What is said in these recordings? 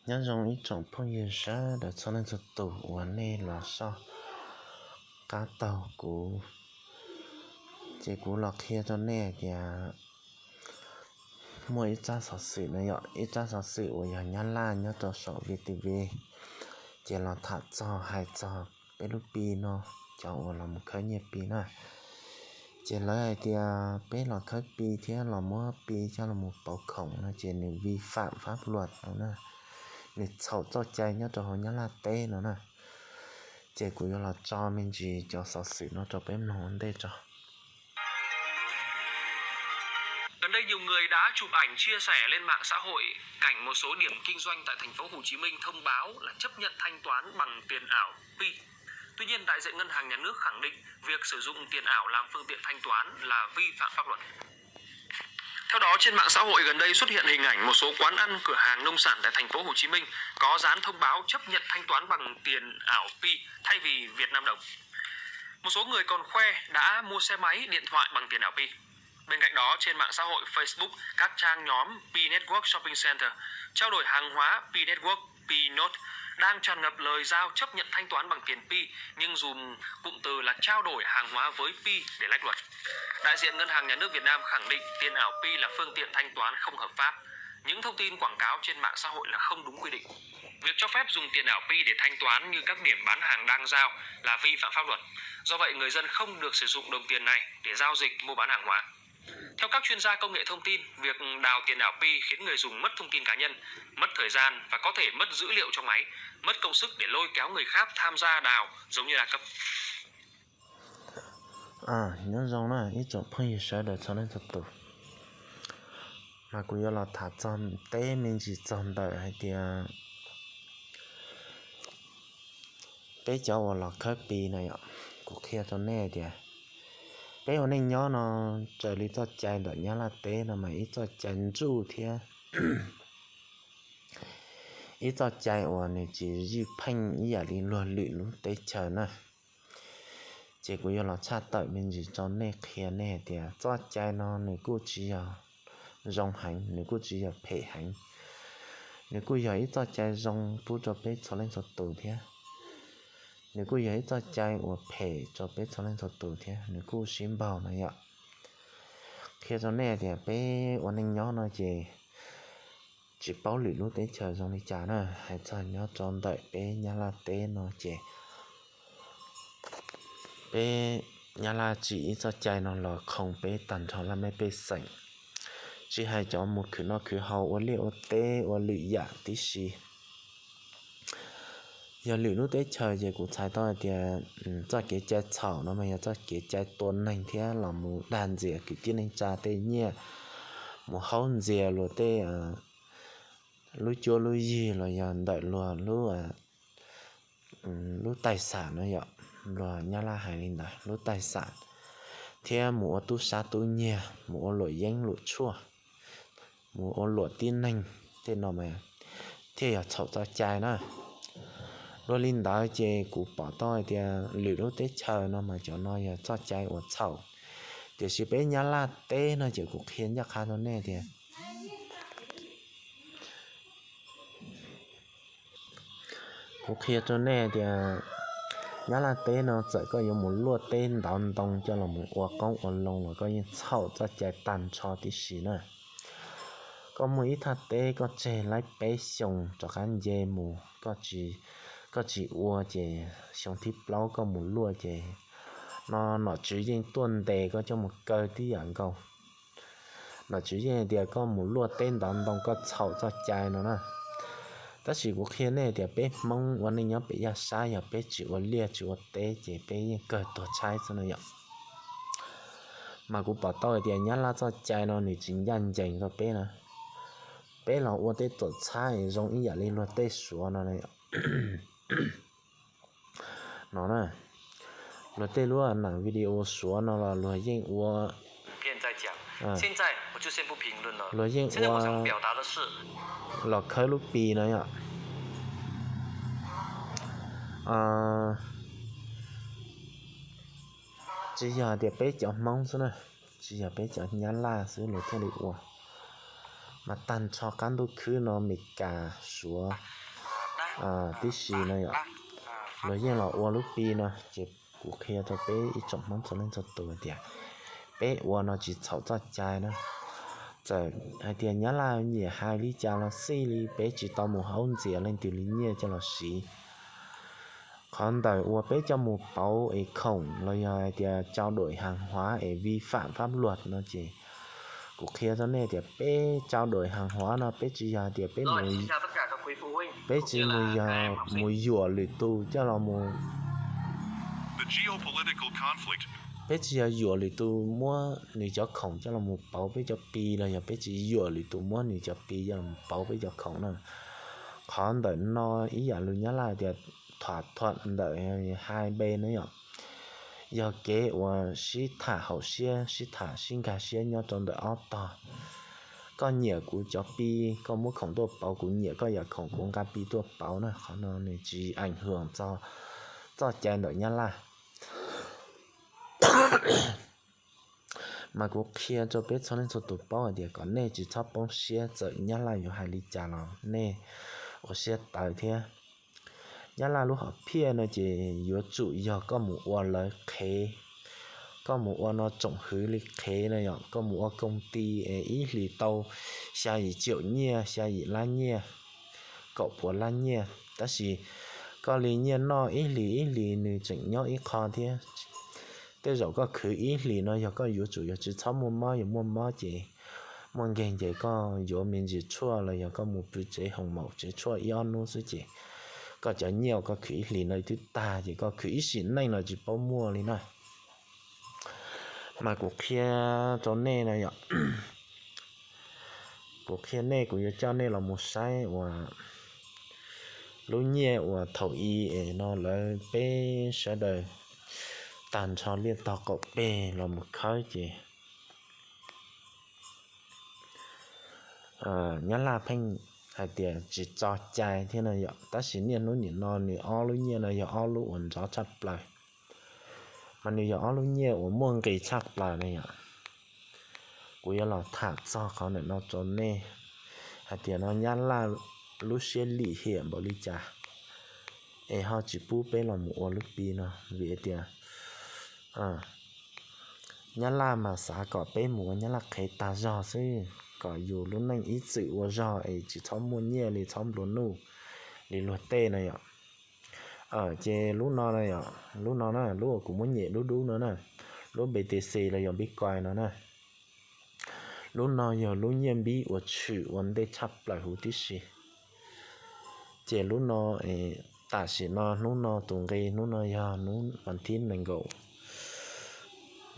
Nyob zoo ib tsoom phooj ywg sawv daws txhua leej txhua tus uas nej los soj qab taug kuv, ces kuv los qhia rau nej tias muaj ib tsab xov xwm no yom, ib tsab xov xwm uas yog Nyab Laj nyob rau saum V T V, ces los tham txog hais txog peb lub Pi no, cov uas los mus khawb nyiaj Pi na. Ces lawv hais tias peb los khawb Pi thiab los muab Pi coj los pauv khoom no ces nws vi phạm pháp luật no na, nws txhaum txoj cai nyob rau hauv Nyab Laj teb no na. Ces kuv yuav los tso me ntsis cov xov xwm no rau peb mloog ua ntej tso. Gần đây nhiều người đã chụp ảnh chia sẻ lên mạng xã hội cảnh một số điểm kinh doanh tại thành phố Hồ Chí Minh thông báo là chấp nhận thanh toán bằng tiền ảo Pi. Tuy nhiên, đại diện Ngân hàng Nhà nước khẳng định việc sử dụng tiền ảo làm phương tiện thanh toán là vi phạm pháp luật. Theo đó, trên mạng xã hội gần đây xuất hiện hình ảnh một số quán ăn, cửa hàng nông sản tại thành phố Hồ Chí Minh có dán thông báo chấp nhận thanh toán bằng tiền ảo Pi thay vì Việt Nam đồng. Một số người còn khoe đã mua xe máy, điện thoại bằng tiền ảo Pi. Bên cạnh đó, trên mạng xã hội Facebook, các trang nhóm Pi Network Shopping Center, trao đổi hàng hóa Pi Network, Pi Note đang tràn ngập lời giao chấp nhận thanh toán bằng tiền Pi nhưng dùng cụm từ là trao đổi hàng hóa với Pi để lách luật. Đại diện Ngân hàng Nhà nước Việt Nam khẳng định tiền ảo Pi là phương tiện thanh toán không hợp pháp. Những thông tin quảng cáo trên mạng xã hội là không đúng quy định. Việc cho phép dùng tiền ảo Pi để thanh toán như các điểm bán hàng đang giao là vi phạm pháp luật. Do vậy, người dân không được sử dụng đồng tiền này để giao dịch mua bán hàng hóa. Theo các chuyên gia công nghệ thông tin, việc đào tiền ảo Pi khiến người dùng mất thông tin cá nhân, mất thời gian và có thể mất dữ liệu trong máy, mất công sức để lôi kéo người khác tham gia đào giống như đa cấp. Nyob zoo na ib tsoom phooj ywg sawv daws txhua leej txhua tus, mas kuv yuav los tham txog teb me ntsis txog ntawm hais tias peb cov uas los khawb Pi na yom, kuv qhia rau nej tias peb ua neej nyob no, raws li txoj cai ntawm Nyab Laj teb no mas ib txoj cai ntsuj thiab ib txoj cai uas nws tsis ywj pheej ib yam li luag lwm lub teb chaws na. Ces kuv yuav los tshaj tawm me ntsis rau nej, qhia nej hais tias txoj cai no nws kuj tsis yog zoo heev, nws kuj tsis yog phem heev. Nws kuj yog ib txoj cai zoo pub rau peb txhua leej txhua tus thiab. Nws kuj yog ib txoj cai uas phem rau peb txhua leej txhua tus thiab, nws kuj sib npaug no yom. Qhia rau nej tias peb ua neej nyob no ces tsis paub lwm lub teb chaws zoo li cas na, hais txog nyob rau ntawm peb Nyab Laj teb no ces peb Nyab Laj tsim ib txoj cai no los khoom peb tag nrho laj mej pej xeem, tsis hais cov mus khwv noj khwv haus, ua liaj ua teb, ua lwm yam tib si. Yog lwm lub teb chaws ces kuv txhais tau hais tias txoj kev cai txhaum no mas yog txoj kev cai tua neeg thiab los mus dag ntxias kwv tij neej tsa tej nyiaj, mus haub ntxias luag tej lub cuab lub yig los yog ntawm luag lub, lub taij xam no yom, luag Nyab Laj hais li ntawd, lub taij xam, thiab mus ua tub sab tub nyiag, mus ua luam yeeb luam tshuaj, mus ua luam tib neeg tej no mas thiaj yog txhaum txoj cai na. Dua li ntawd ces kuv pom tau hais tias lwm lub teb chaws no mas cov no yog txoj cai uas txhaum, tiam sis peb Nyab Laj teb no ces kuv qhia ncaj qha rau nej tias kuv qhia rau nej tias Nyab Laj teb no txawm koj yuav mus luaj teb ntov ntoo coj los mus ua qoob ua loo los koj yeej txhaum txoj cai tag nrho tib si na. Koj muaj ib thaj teb koj tseg laib peb xyoo rov qab nce mus, koj tsis ua ces xyoo thib plaub koj mus luaj ces no nom tswv yeej tuaj ntes koj coj mus kaw tib yam nkaus. Nom tswv yeej hais tias koj mus luaj teb ntov ntoo koj txhaum txoj cai no na. Tab sis kuv qhia nej tias peb Hmoob ua neej nyob pem yaj sab yog peb tsis ua liaj tsis ua teb ces peb yeej kawg tuag tshaib xwb no yom. Mas kuv pom tau hais tias Nyab Laj txoj cai no nws tsis ncaj ncees rau peb na. Peb los ua tej tuam txhab zoo ib yam li luag tej Suav no no na. Luag tej lub nam video Suav no los luag yeej ua, luag yeej ua los khawb lub Pi no yom. Tsis yog tias peb cov Hmoob xwb na, tsis yog peb cov Nyab Laj xwb luag thiaj li ua. Tag nrho qab ntuj khwb no Meskas, Suav tib si no yom, luag yeej los ua lub Pi no ces kuv qhia rau peb ib tsoom Hmoob txhua leej txhua tus tias peb ua no tsis txhaum txoj cai na. Txawm hais tias Nyab Laj nyiam hais li cas los xij li, peb tsis tau mus haub ntxias leej twg li nyiaj coj los siv. Qhov ntawm uas peb coj mus pauv es khoom los yog hais tias trao đổi hàng hóa es vi phạm pháp luật no ces kuv qhia rau nej tias peb trao đổi hàng hóa no peb tsis yog hais tias peb mus, peb tsis mus yog mus yuam lwm tus coj los mus, peb tsis yog yuam lwm tus muab nws cov khoom coj los mus pauv peb cov Pi los yog peb tsis yuam lwm tus muab nws cov Pi coj los mus pauv peb cov khoom na. Qhov ntawm no ib yam lus Nyab Laj tias thỏa thuận ntawm hai bên na yom, yog kev uas sib tham haum siab, sib tham sib nkag siab nyob rau ntawm ob tog. Koj nyiam kuv cov Pi, koj muab khoom tuaj pauv, kuv nyiam koj yam khoom, kuv nqa Pi tuaj pauv na. Qhov no nws tsis ảnh hưởng txog txoj cai ntawm Nyab Laj. Mas kuv qhia rau peb txhua leej txhua tus paub hais tias kom nej tsis txhob poob siab, txawm Nyab Laj yuav hais li cas los nej ua siab tawv thiab. Nyab Laj lub hom phiaj no ces yuav tsum yog koj mus ua lawv qhev, koj mus ua no tsoom hwv li qhev na yom, koj mus ua công ty es ib hlis tau xya yim triệu nyiaj, xya yim lab nyiaj, kaum puas lab nyiaj, tab sis koj li nyiaj noj ib hlis ib hlis nws tseem nyob ib qho thiab. Tej zaum koj khwv ib hlis no yog koj yuav tsum yog tsis txhob muaj mob, yog muaj mob ces muaj nkeeg ces koj yuav me ntsis tshuaj los yog koj mus pw tsev hoos maum tsev tshuaj ib ob hnub xwb ces koj cov nyiaj uas koj khwv ib hlis no twb tag ces koj khwv ib sim neej los tsis paub muaj li na. Mas kuv qhia rau nej no yom, kuv qhia nej, kuv yuav coj nej los mus saib uas lub nyiaj uas thaum i es no lawv peb sawv daws tag nrho liaj tog qaum peg los mus khawb ces Nyab Laj pheej hais tias tsis tso cai thiab no yom, tab sis niaj hnub nim no nws ob lub nyiaj no yog ob lub uas nrov tshaj plaws, mas nws yog ob lub nyiaj uas muaj nqis tshaj plaws na yom. Kuv yuav los tham txog qhov ntawm no rau nej hais tias no Nyab Laj lub siab lim hiam npaum li cas es ho tsis pub peb los mus ua lub Pi no, vim tias Nyab Laj mas xav kom peb mus ua Nyab Laj qhev tag zog xwb, kom yus lub neej ib txwm ua zog es tsis txhob muaj nyiaj li, txhob nplua nuj li luag tej no yom. Ces lub no, lub no na, lub uas kuv muab nyem dub dub no na, lub B T C los yog Bitcoin no na, lub no yog lub nyiaj npib uas tshwm ua ntej tshaj plaws huv tib si. Ces lub no, tam sim no hnub no tus nqi hnub no yog hnub vas thib nees nkaum,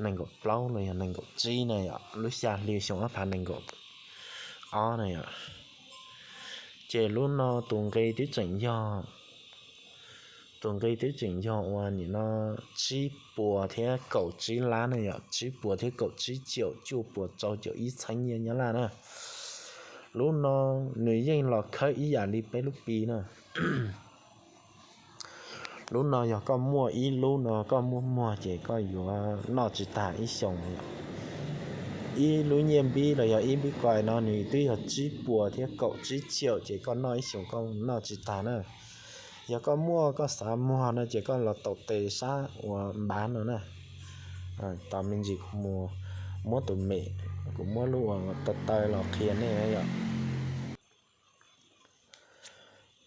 nees nkaum plaub los yog nees nkaum tsib na yom, lub xya hli xyoo ob phav nees nkaum ob na yom. Ces lub no tus nqi twb tseem yog, tus nqi twb tseem yog uas nim no tsib puas thiab kaum tsib lab na yom, tsib puas thiab kaum tsib caum cuaj puas rau caum ib txheeb nyiaj Nyab Laj na. Lub no nws yeej los khawb ib yam li peb lub Pi na. Lub no yog koj muaj ib lub no koj muab muag ces koj yuav noj tsis tag ib xyoos. Ib lub nyiaj npib los yog ib Bitcoin no nws twb yog tsib puas thiab kaum tsib caum ces koj noj ib xyoos koj noj tsis tag na. Yog koj muaj koj xav muag no ces koj los taum tes sab uas npav no na. Tos me ntsis kuv muab tus mem, kuv muab lub uas taw taw los qhia nej yom.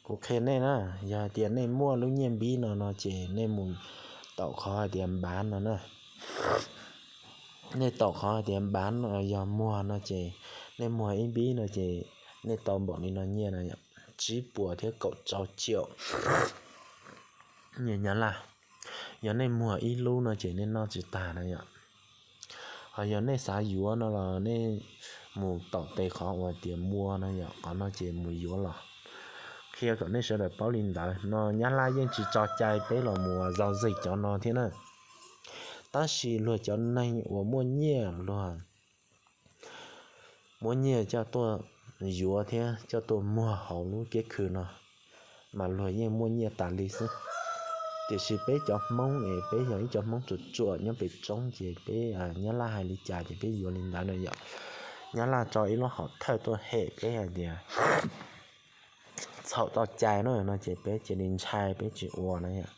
Kuv qhia nej na, yog hais tias nej muaj lub nyiaj npib no no ces nej mus taum qhov hais tias npav no na. Nej taum qhov hais tias npav no yog muag no ces nej muag ib npib no ces nej tau npaum li no nyiaj no, tsib puas thiab kaum rau caum nyiaj Nyab Laj. Yog nej muag ib lub no ces nej noj tsis tag na yom. Ho yog nej xav yuav no los nej mus taum tes qhov uas tias mua no yom, qhov no ces mus yuav los. Qhia kom nej sawv daws paub li ntawd no, Nyab Laj yeej tsis tso cai peb los mus ua zau zeg cov no thiab na. Tab sis luag cov neeg uas muaj nyiaj, luag muab nyiaj coj tuaj yuav thiab coj tuaj muag hauv lub kiab khw no, mas luag yeej muaj nyiaj tas li xwb. Tiam sis peb cov Hmoob es peb yog ib co Hmoob ruam ruam nyob pem roob ces peb Nyab Laj hais li cas ces peb yuav li ntawd na yom. Nyab Laj tso ib lub hom thawj tuaj hem peb hais tias txhaum txoj cai no no ces peb cia li ntshai peb tsis ua na yom.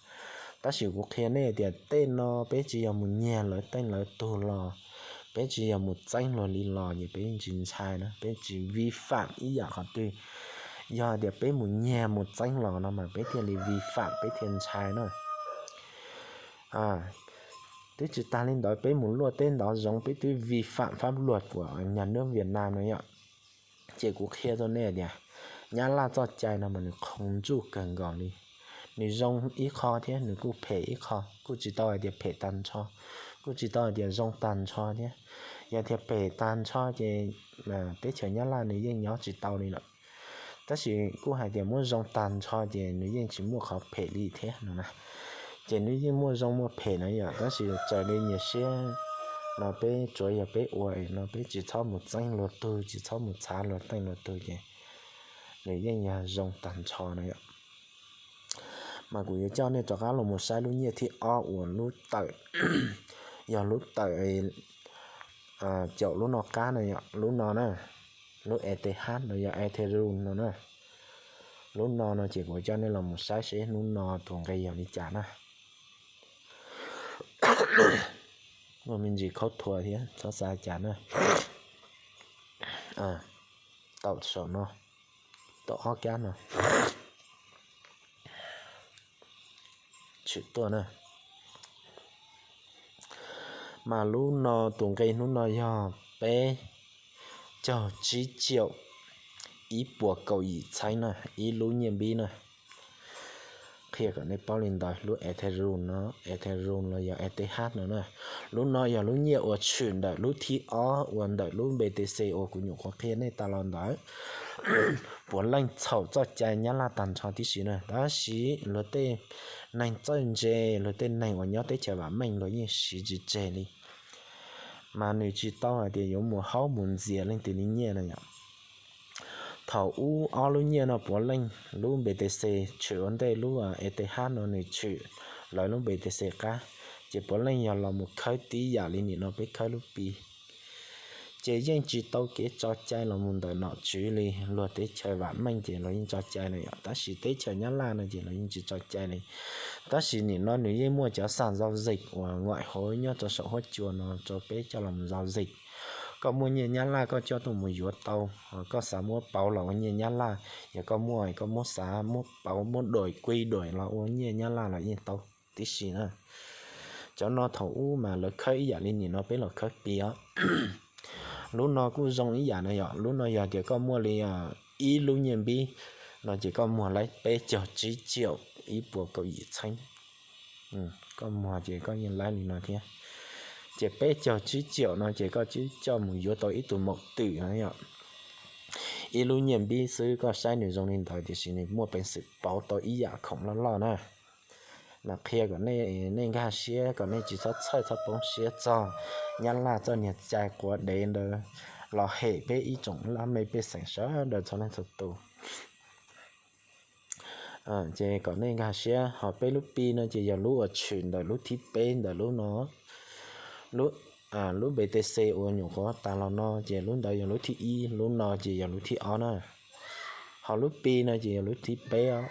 Tab sis kuv qhia nej tias tej no peb tsis yog mus nyiag lawv teej lawv tug los, peb tsis yog mus txeeb luag li los ces peb yeej tsis ntshai na, peb tsis vi phạm ib yam qhov twg. Yog tias peb mus nyiag mus txeeb los no mas peb thiaj li vi phạm peb thiaj ntshai na. Twb tsis tas li ntawd peb mus luaj teb ntov zoov peb twb vi phạm pháp luật của nhà nước Việt Nam no yom. Ces kuv qhia rau nej tias Nyab Laj txoj cai no mas nws qhov ntsuj kawg nkaus li. Nws zoo ib qho thiab nws kuj phem ib qho, kuj tsis tau hais tias phem tag nrho, kuj tsis tau hais tias zoo tag nrho thiab. Yog tias phem tag nrho ces teb chaws Nyab Laj nws yeej nyob tsis tau li lawm. Tab sis kuj hais tias muab zoo tag nrho ces nws yeej tsis muaj qhov phem li thiab no na. Ces nws yeej muaj zoo muaj phem na yom, tab sis raws li nyias siab no peb tsuav yog peb ua no peb tsis txhob mus txeeb luag tug, tsis txhob mus txhav luag teej luag tug ces nws yeej yog zoo tag nrho na yom. Mas kuv yuav coj nej rov qab los mus saib lub nyiaj thib ob uas lub tawm, yog lub tawm caum lub no qab na yom, lub no na, lub E T H no yog Ethereum no na. Lub no no ces kuv coj nej los mus saib seb hnub no tus nqi yog li cas na. Muaj me ntsis khaub thuas thiab txhob xav cas na. Tau saum no, tau ob kab no tshwm tuaj na. Mas lub no tus nqi hnub no yog peb caug tsib triệu ib puas kaum yim txheeb na, ib lub nyiaj npib na. Qhia kom nej paub li ntawd, lub Ethereum no, Ethereum los yog E T H no na. Lub no yog lub nyiaj uas tshwm ntawm lub thib ob uas ntawm lub B T C uas kuv nyuam qhuav qhia nej tas los ntawd. Puav leej txhaum txoj cai Nyab Laj tag nrho tib si na, tab sis luag tej neeg txawj ntse, luag tej neeg uas nyob teb chaws vam meej luag yeej siv tsis tseg li. Mas nws tsis tau hais tias yuav mus haub mus ntxias leej twg li nyiaj na yom. Thaum ub ob lub nyiaj no puav leej lub B T C tshwm ua ntej lub E T H no nws tshwm lawv lub B T C qab, ces puav leej yog los mus khawb tib yam li nim no peb khawb lub Pi. Ces yeej tsis tau kev tso cai los mus ntawm nom tswv li, luag teb chaws vam meej ces luag yeej tso cai na yom, tab sis teb chaws Nyab Laj no ces luag yeej tsis tso cai li. Tab sis nim no nws yeej muaj cov sàn giao dịch uas ngoại hối nyob rau saum huab cua no rau peb coj los mus giao dịch. Koj muaj nyiaj Nyab Laj koj coj tuaj mus yuav tau, koj xav muab pauv los ua nyiaj Nyab Laj, yog koj muaj koj muab xav muab pauv muab đổi quy đổi los ua nyiaj Nyab Laj los yeej tau tib si na. Cov no thaum ub mas lawv khawb ib yam li nim no peb los khawb Pi os. Lub no kuj zoo ib yam na yom, lub no yog tias koj muaj li ib lub nyiaj npib no ces koj muag laib peb caug tsib triệu ib puas kaum yim txheeb. Koj muag ces koj yeej laib li no thiab. Ces peb caug tsib triệu no ces koj twb coj mus yuav tau ib tug maum twm no yom. Ib lub nyiaj npib xwb koj saib nws zoo li ntawd tiam sis nws muaj peev xwm pauv tau ib yam khoom loj loj na. Mas qhia kom nej, nej nkag siab kom nej tsis txhob txhawj txhob poob siab txog Nyab Laj txoj niag cai quav dev ntawd los hem peb ib tsoom laj mej pej xeem sawv daws txhua leej txhua tus. Ces kom nej nkag siab, ho peb lub Pi no ces yog lub uas tshwm ntawm lub thib peb ntawm lub no. Lub, lub B T C uas nyuam qhuav tas los no ces lub ntawd yog lub thib ib, lub no ces yog lub thib ob na. Ho lub Pi no ces yog lub thib peb os.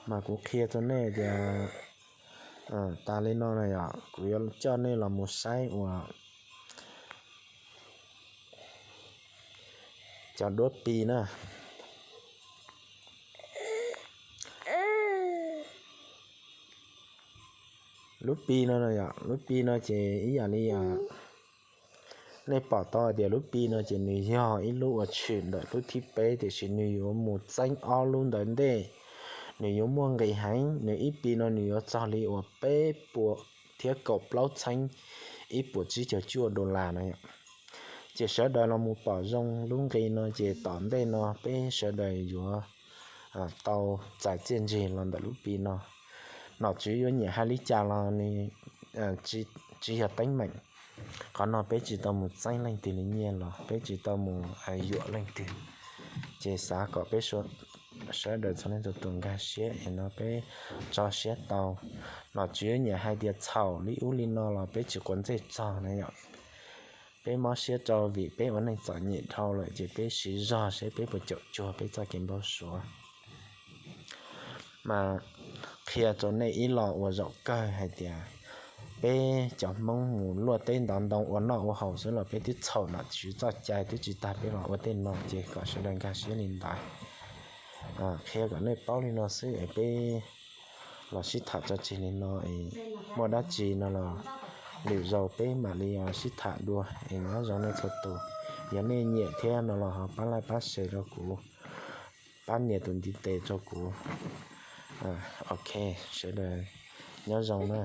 Mas kuv qhia rau nej tias tas li no na yom, kuv yuav coj nej los mus saib uas cov duab Pi na. Lub Pi no, lub Pi no ces ib yam li nej pom tau hais tias lub Pi no ces nws yog ib lub uas tshwm ntawm lub thib peb tiam sis nws yuav mus txeeb ob lub ntawd ntej. Nws yuav muaj nqis heev, nws ib Pi no nws yuav txog li uas peb puas thiab kaum plaub txheeb ib puas tsib caug cuaj dollar na yom. Ces sawv daws los mus pom zoo lub nqi no ces tom ntej no peb sawv daws yuav tau txais txiaj ntsig los ntawm lub Pi no. Nom tswv yuav nyiam hais li cas los nws tsis yog teeb meem. Qhov no peb tsis tau mus txeeb leej twg li nyiaj los peb tsis tau mus yuam leej twg. Ces xav kom peb sawv sawv daws txhua leej txhua tus nkag siab es no peb tso siab tau. Nom tswv nyiam hais tias txhaum li ub li no los peb tsis quav ntsej txog na yom. Peb mob siab rau vim peb ua neej txom nyem dhau lawm ces peb siv zog seb peb puas caum cuag peb txoj kev npau suav. Mas qhia rau nej ib lo uas zaum kawg hais tias peb cov Hmoob mus luaj teb ntov ntoo ua noj ua haus xwb los peb twb txhaum nom tswv txoj cai twb tsis tag peb los ua tej no ces kom sawv daws nkag siab li ntawd. Qhia kom nej paub li no xwb es peb los sib tham tso tseg li no es muaj dab tsi no los lwm zaus peb mam li sib tham dua es nyob zoo nej txhua tus. Yog nej nyiam thiab no los ho pab like pab share rau kuv, pab nias tus ntiv tes rau kuv. Ok, sawv daws nyob zoo na.